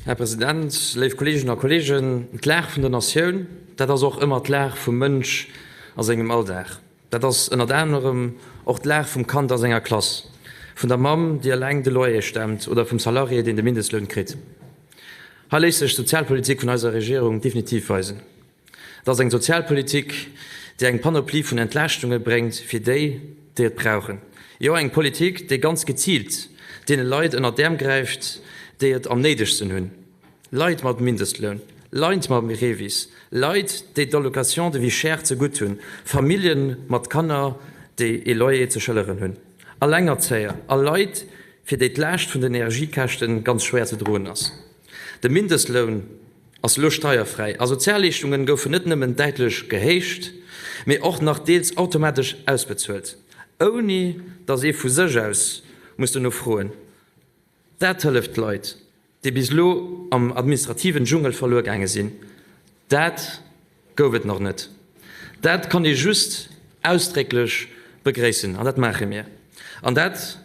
Här President, léif Kolleeginnen a Kolleegen, d'Lag vun der Natioun, dat ass och ëmmer d'Lag vum Mënsch a sengem Alldag. Dat ass ënnert anerem och d'Lag vum Kand a senger Klass, vun der Mamm, déi eleng de Loyer stemmt oder vum Salarié, deen de Mindestloun kritt. Hei léisst sech d'Sozialpolitik vun eiser Regierung definitiv weisen. Et ass eng Sozialpolitik, déi eng Panoplie vun Entlaaschtunge bréngt fir déi, déi et brauchen. Jo, eng Politik, déi ganz geziilt deene Leit ënner d'Äerm gräift, déi et am néidegsten hunn, Leit mat Mindestloun, Leit mam REVIS, Leit, déi d'Allocation de vie chère zegutt hunn, Famillje mat Kanner, déi ee Loyer ze schëlleren hunn, Allengerzéier a Leit, fir déi d'Laascht vun den Energiekäschte ganz schwéier ze droen ass. De Mindestloun ass elo steierfräi a Sozialleeschtungen goufen net nëmmen däitlech gehéicht, mee och nach deels automatesch ausbezuelt, ouni datt ee vu sech aus muss dono froen. Dat hëlleft Leit, déi bis elo am administrativen Dschungel verluer gaange sinn. Dat gouf et nach net. Dat kann ee just ausdrécklech begréissen an dat maache mir. An dat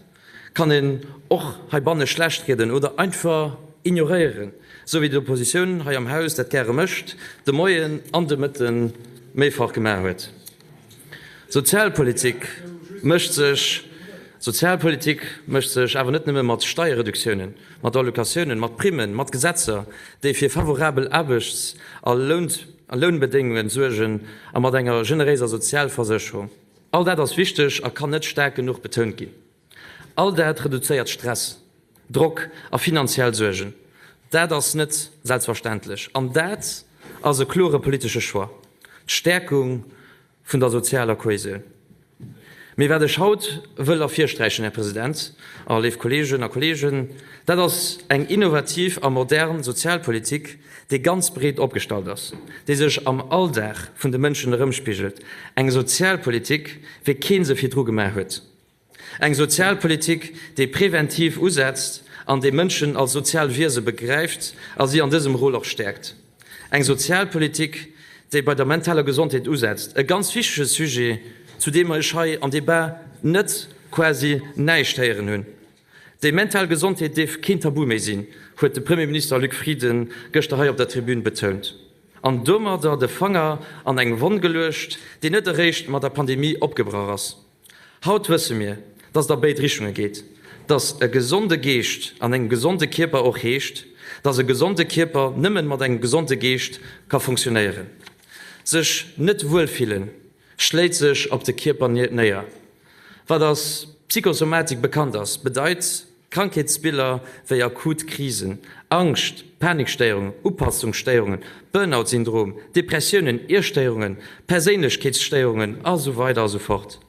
kann een och heibanne schlecht rieden oder einfach ignoréieren, esou wéi d'Oppositioun hei am Haus dat gäre mécht, de Moien an de Mëtte méifach gemaach huet. Sozialpolitik mécht sech Sozialpolitik mécht sech awer net nëmme mat Steierreduktiounen, mat Allocatiounen, mat Primmen, mat Gesetzer, déi fir favorabel Aarbechts a Lounbedéngunge suergen a mat enger generéiser Sozialversécherung. All dat ass wichteg a kann net staark genuch betount ginn. All dat reduzéiert Stress, Drock a finanziell Suergen. Dat ass net selbstverständlech an dat ass e klore politesche Choix, d'Stäerkung vun der sozialer Kohäsioun. Mee wat ech haut wëll ervirsträichen, Här President a léif Kolleegen a Kolleegen, dat ass eng innovativ a modern Sozialpolitik, déi ganz breet opgestallt ass, déi sech am Alldag vun de Mënschen erëmspigelt, eng Sozialpolitik, wéi kee se virdru gemaach huet, eng Sozialpolitik, déi preventiv usetzt an déi Mënschen als sozial Wiese begräift a si an dësem Rôle och stäerkt, eng Sozialpolitik, déi bei der mentaler Gesondheet usetzt, e ganz wichtege Sujet, zu deem ech hei am Debat net quasi näischt héieren hunn. Déi mental Gesondheet dierf keen Tabu méi sinn, huet de Premierminister Luc Frieden gëschter hei op der Tribün betount an domadder de Fanger an eng Wonn geluecht, déi net eréischt mat der Pandemie opgebrach ass. Haut wësse mir, dass et a béid Richtunge geet, dass e gesonde Geescht an engem gesonde Kierper och heescht, dass e gesonde Kierper nëmmen mat engem gesonde Geescht ka funktionéieren. Sech net wuel fillen, schléit sech op de Kierper néier. Wat als Psychosomatik bekannt ass, bedeit Krankheetsbiller wéi akut Krisen, Angscht, Panikstéierungen, Upassungsstéierungen, Burnout-Syndrom, Depressiounen, Iesstéierungen, Perséinlechkeetsstéierungen a sou weider a sou fort.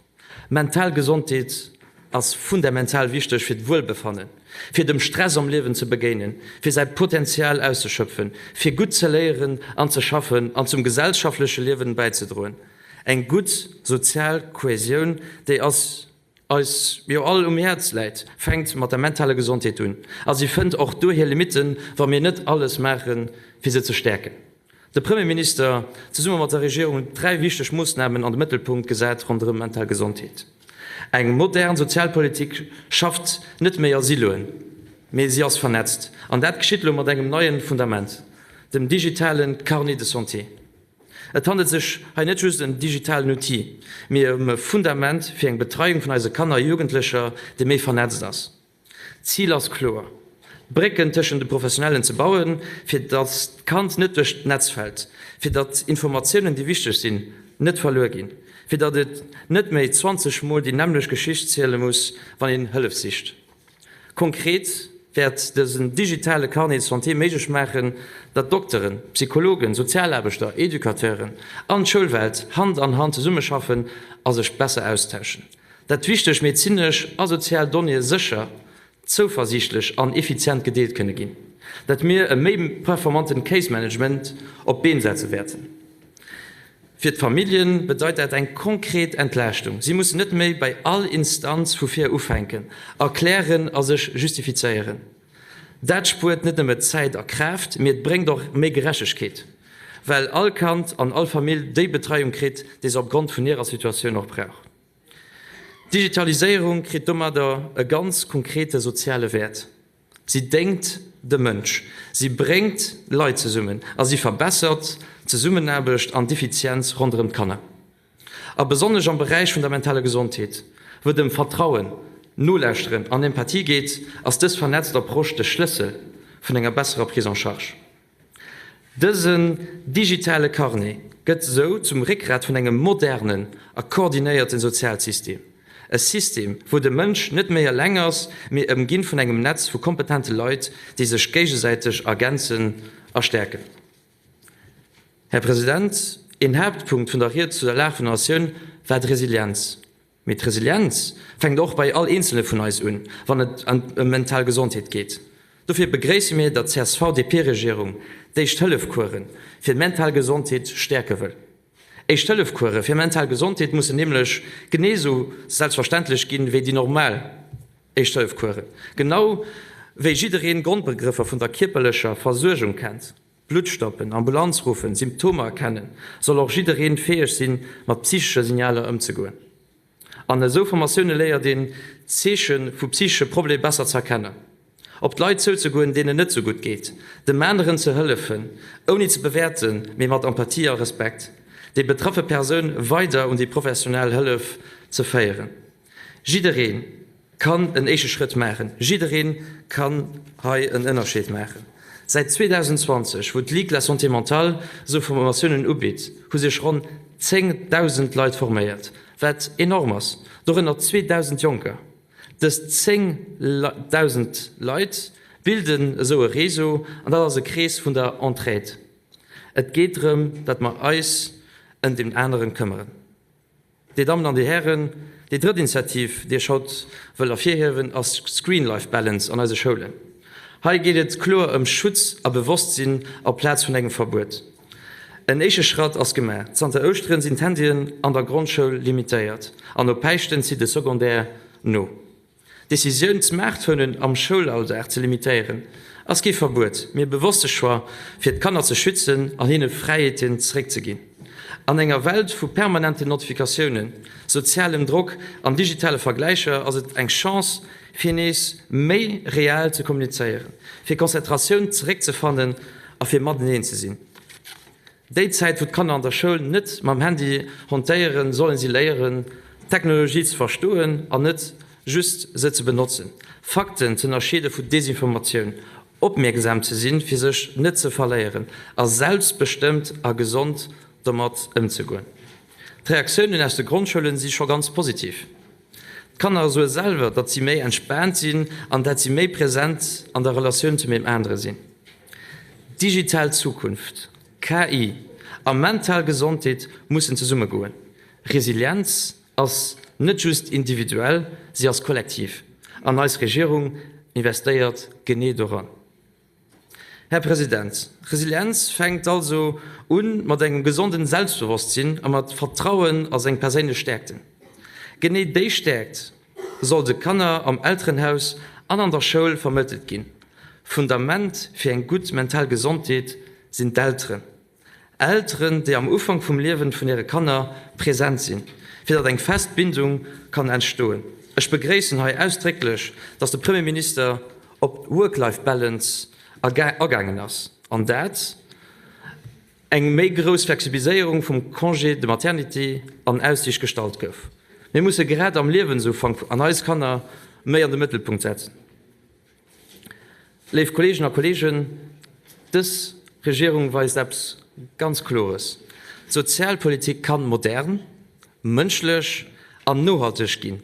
Mental Gesondheet ass fundamental wichteg fir d'Wuelbefannen, fir dem Stress am Liewen ze begéinen, fir säi Potenzial auszeschöpfen, fir gutt ze léieren an ze schaffen an zum gesellschaftleche Liewen bäizedroen. Eng gutt sozial Kohäsioun, déi ass eis jo all um Häerz läit, fänkt mat der mentaler Gesondheet un a si fënnt och do hir Limitten, wa mir net alles maachen, fir se ze stäerken. De Premierminister zesumme mat der Regierung hunn 3 wichteg Moossnamen an de Mëttelpunkt gesat ronderëm mental Gesondheet. Eng modern Sozialpolitik schafft net méi a Siloen, mee si ass vernetzt. An dat geschitt elo mat engem neien Fundament, dem digitalen Carnet de santé. Et handelt sech hei net just ëm digitalen Outil, mee ëm e Fundament fir eng Betreiung vun eise Kanner a Jugendlecher, déi méi vernetzt ass. D'Zil ass kloer, Brécken tëschent de Professionellen ze bauen, fir datt d'Kand net duerch d'Netz fält, fir datt Informatiounen, déi wichteg sinn, net verluer ginn, fir datt et net méi 20 Mol déi nämmlecht Geschicht ziele muss, wann een Hëllef sicht. Konkret wäert dësen digitale Carnet de santé méiglech maachen, datt Dokteren, Psychologen, Sozialaarbechter, Educateuren an d'Schoulwelt Hand an Hand zesummeschaffen a sech besser austauschen. Dat wichteg medezinesch a sozial Donnéeë sécher, zouversiichtlech an effizient gedeelt kënne ginn. Dat mir e méi performanten Case Management op d'Been setze wäerten. Fir d'Famillje bedeit dat eng konkret Entlaaschtung. Si mussen net méi bei all Instanz vu vir ufänken, erklären a sech justifizéieren. Dat spuert net nëmme Zäit a Kraaft, mee et bréngt och méi Gerechtegkeet, well all Kand an all Famill déi Betreiung kritt, déi se opgrond vun hirer Situatioun och brauch. D'Digitaliséierung kritt domadder e ganz konkrete soziale Wäert. Si déngt. de Mënsch, si bréngt Leit zesummen a si verbessert d'Zesummenaarbecht an d'Effizienz ronderëm d'Kanner. A besonnesch am Beräich vun der mentaler Gesondheet, wou et ëm Vertrauen, Nolauschteren an Empathie geet, ass dës vernetzt Approche de Schlëssel vun enger besserer Prise en charge. Dësen digitale Carnet gëtt esou zum Réckgrat vun engem modernen a koordinéierten Sozialsystem. E System, wou de Mënsch net méi eleng ass, mee ëmginn vun engem Netz vu kompetente Leit, déi sech géigesäiteg ergänzen a stäerken. Här President, een Haaptpunkt vun der Ried zu der Lag vun der Natioun war d'Resilienz. Mee d'Resilienz fänkt och bei all Eenzele vun eis un, wann et ëm mental Gesondheet geet. Dofir begréisse mir, datt d'CSV-DP-Regierung d'Éischt-Hëllef-Coursen fir mental Gesondheet stäerke wëll. Éischt-Hëllef-Course fir mental Gesondheet mussen nämlech genee esou selbstverständlech ginn, wéi déi normal Éischt-Hëllef-Coursen. Genau wéi jiddereen d'Grondbegrëffer vun der kierperlecher Versuergung kennt, Blutt stoppen, Ambulanz ruffen, Symptomer erkennen, soll och jiddereen fäeg sinn, mat psychesche Signaler ëmzegoen. An esou Formatioune léiert een, d'Zeeche vu psychesche Problemer besser ze erkennen, op d'Leit zouzegoen, deenen net sou gutt geet, dem aneren ze hëllefen, ouni ze bewäerten, mee mat Empathie a Respekt, déi betraffe Persoun weider un déi professionell Hëllef ze féieren. Jidderee kann en éische Schrëtt maachen, jidderee kann hei en Ënnerscheed maachen. Säit 2020, wou d'Ligue de la santé mentale esou Formatiounen ubitt, hu sech ronn 10.000 Leit forméiert, wat enorm ass, dorënner 2.000 Jonker. Dës 10.000 Leit bilden esou e Réseau an dat ass e Krees vun der Entraide. Et geet drëm, datt mer eis ëm deen aneren këmmeren. Dir Dammen an Dir Hären, déi drëtt Initiativ, déi ech haut wëll ervirhiewen, ass d'Screen-Life-Balance an eise Schoulen. Hei geet et kloer ëm Schutz a Bewosstsinn aplaz vun engem Verbuet. En éische Schratt ass gemaach, Zanter Ouschteren sinn d'Handyen an der Grondschoul limitéiert an no Päischten zitt de Secondaire no. D'Decisioun, d'Smartphonen am Schoulalldag ze limitéieren, ass kee Verbuet, mee e bewosste Choix, fir d'Kanner ze schützen an hinne Fräiheeten zeréckzeginn. An enger Welt vu permanenten Notifikatiounen, sozialem Drock an digitale Vergläicher ass et eng Chance, fir nees méi real ze kommunizéieren, fir Konzentratioun zeréckzefannen a fir mateneen ze sinn. Déi Zäit, wou d'Kanner an der Schoul net mam Handy hantéieren, sollen si léieren, d'Technologie ze verstoen an net just se ze benotzen, Fakten ze ënnerscheede vu Desinformatioun, opmierksam ze sinn, fir sech net ze verléieren a selbstbestëmmt a gesond domat ëmzegoen. D'Reaktiounen aus de Grondschoulen si scho ganz positiv. D'Kanner soe selwer, datt si méi entspaant sinn an dat si méi present an der Relatioun zu mem anere sinn. Digital Zukunft, KI a mental Gesondheet mussen zesummegoen. Resilienz ass net just individuell, si ass kollektiv. An eis Regierung investéiert genee doran. Här President, Resilienz fänkt also u mat engem gesonden Selbstbewosstsinn a mat Vertrauen a seng perséinlech Stäerkten. Genee déi Stäerkt soll de Kanner am Elterenhaus an an der Schoul vermëttelt ginn. Fundament fir eng gutt mental Gesondheet sinn d'Elteren. Elteren, déi am Ufank vum Liewen vun hire Kanner present sinn, fir datt eng fest Bindung kann entstoen. Ech begréissen hei ausdrécklech, datt de Premier Minister op d'Work-Life-Balance agaangen ass an dat eng méi grouss Flexibiliséierung vum Congé de maternité an Aussiicht gestallt gouf. Mir musse grad am Liewensufank an eis Kanner méi an de Mëttelpunkt setzen. Léif Kolleegen a Kolleegen, dës Regierung weist eppes ganz Klores, D'Sozialpolitik kann modern, mënschlech an nohalteg ginn,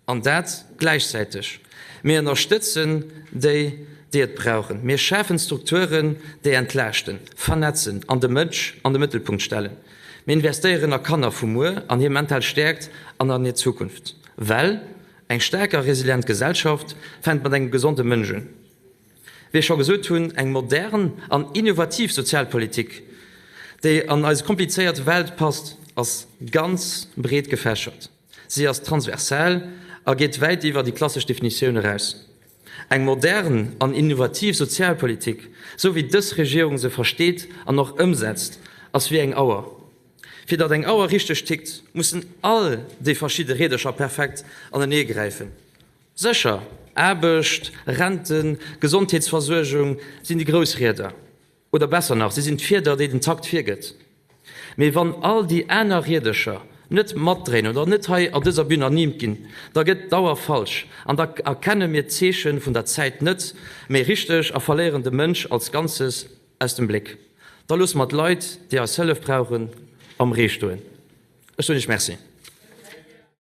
an dat gläichzäiteg. Mir ënnerstëtzen déi, déi et brauchen. Mir schafen Strukturen, déi entlaaschten, vernetzen an de Mënsch an de Mëttelpunkt stellen. Mir investéieren a Kanner vu muer, an hir mental Stäerkt an an hir Zukunft, well Eng staark a resilient Gesellschaft fänkt mat engem gesonde Mënsch un. Wéi ech scho gesot hunn, eng modern an innovativ Sozialpolitik, déi an eis komplizéiert Welt passt, ass ganz breet gefächert. Si ass transversal a geet wäit iwwer déi klassesch Definitioun eraus. Eng modern an innovativ Sozialpolitik, esou wéi dës Regierung se versteet an och ëmsetzt, ass wéi eng Auer. Fir datt eng Auer richteg tickt, mussen all déi verschidde Riedercher perfekt anenee gräifen. Sécher! Aarbecht, Renten, Gesondheetsversuergung sinn déi grouss Rieder. Oder besser nach, si sinn d'Fieder, déi den Takt virgëtt. Mee wann all déi aner Riedercher net matdréinen oder net hei a dëser Bühn ernimmt ginn, da gëtt d'Auer falsch an da erkenne mir d'Zeeche vun der Zäit net méi richteg a verléieren de Mënsch als Ganzes aus dem Bléck. Da loosse mer d'Leit, déi eis Hëllef brauchen, am Ree stoen. Ech soen Iech Merci.